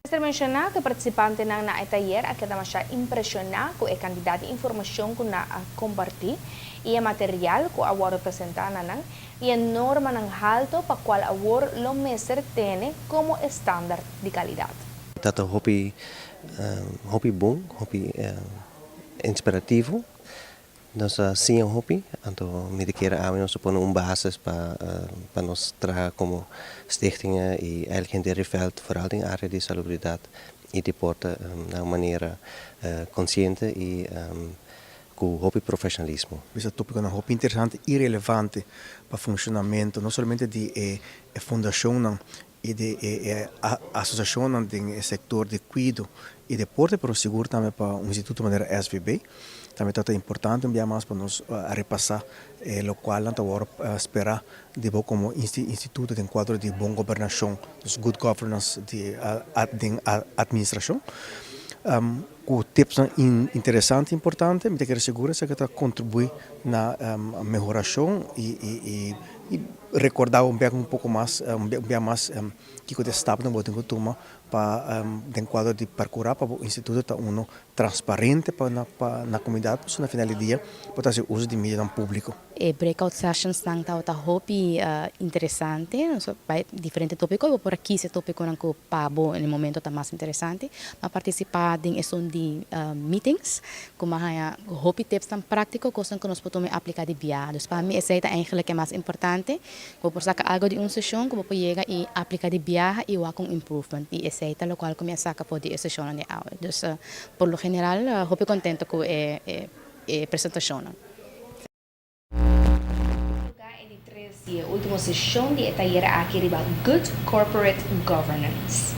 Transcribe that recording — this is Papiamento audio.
Mester menciona cu participantenan na e tayer a keda masha impresiona cu e cantidad di informacion cu nan a comparti y e material cu a wordo presenta na nan y e normanan halto pa cual awor lo mester tene como standard di calidad. Ta hopi hopi bon, hopi inspirativo. Nos a siña hopi, anto mi ta kere awe nos a pone un basis pa nos traha como stichting y eigenlijk henter e veld, vooral den area di salubridad y deporte, na un manera consciente y cu hopi profesionalismo. Esaki topiconan hopi interesante y relevante pa funcionamento no solamente di e fundacionnan y di e asociacionnan den sector di cuido y deporte, pero sigur tambe pa un instituto manera SVB. Tambe ta importante un biaha mas pa nos repasa locual nan ta spera di bo como instituto den cuadro di bon gobernacion, good governance den administracion. Cu tips interesante y importante, mi ta kere sigur esaki ta contribui na mehoracion y recorda un biaha un poco mas, un biaha mas kico ta e stapnan cu bo tin cu tuma pa den cuadro di percura pa bo instituto ta uno transparente pa na comunidad, pasobra na final di dia bo ta haci uso di medionan publico. E breakout sessions nan tabata hopi interesante, so bay diferente topico, bo por a kies e topiconan cu pa bo na e momento ta mas interesante. Ma participa den esun di meetings, cu m'a haya hopi tips tan practico, cosnan cu nos por tuma y aplica di biaha. Dus pa mi esey ta eigenlijk e mas importante, bo por saca algo di un sesion cu bo por yega y aplica di biaha y wak un improvement. Y esey ta locual cu mi a saca for di e sesionnan di awe. Dus por lo general hopi contento cu e presentacionnan. Lugar e di tres y e ultimo sesion di e tayer aki riba Good Corporate Governance.